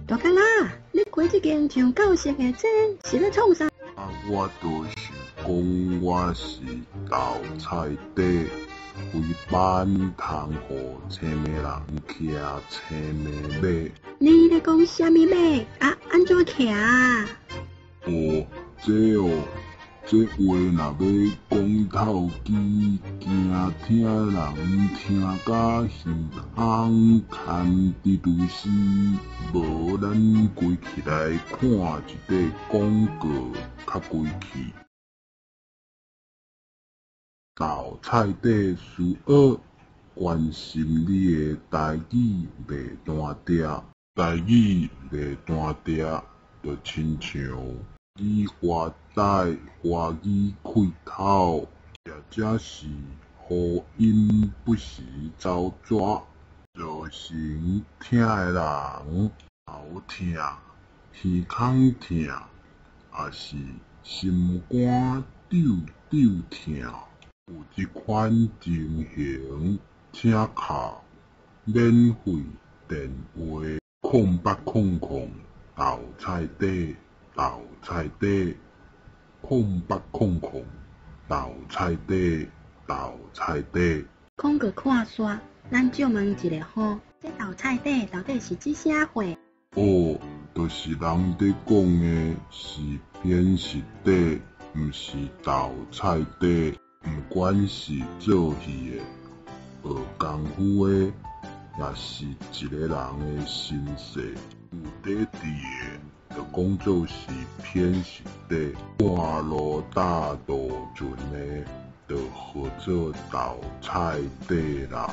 大甲啦，你開這間像教室的這是欲創啥？啊，我就想講我是豆菜底，規班通予青暝人騎青暝馬。你咧講啥物馬？啊，按怎騎啊？哦，這哦，這話若欲講透支，驚聽人聽甲耳空牽佇就是。無咱規氣來看一塊廣告較規氣。豆菜底需要關心你的台語袂單調，台語袂單調，就親像你華台華語開頭，或者是呼音不時走蛇，造成聽的人頭疼、耳孔疼，抑是心肝搐搐疼。有這款情形，請敲免費電話0800豆菜底豆菜底0800豆菜底豆菜底。廣告看煞，咱借問一下吼，這豆菜底到底是指啥貨？哦，就是人咧講的是偏食底，毋是豆菜底。毋管是做戲的、學功夫的，抑是一个人的心性，有底佇的，就講做是偏食底；半路搭渡船的，就號做豆菜底啦。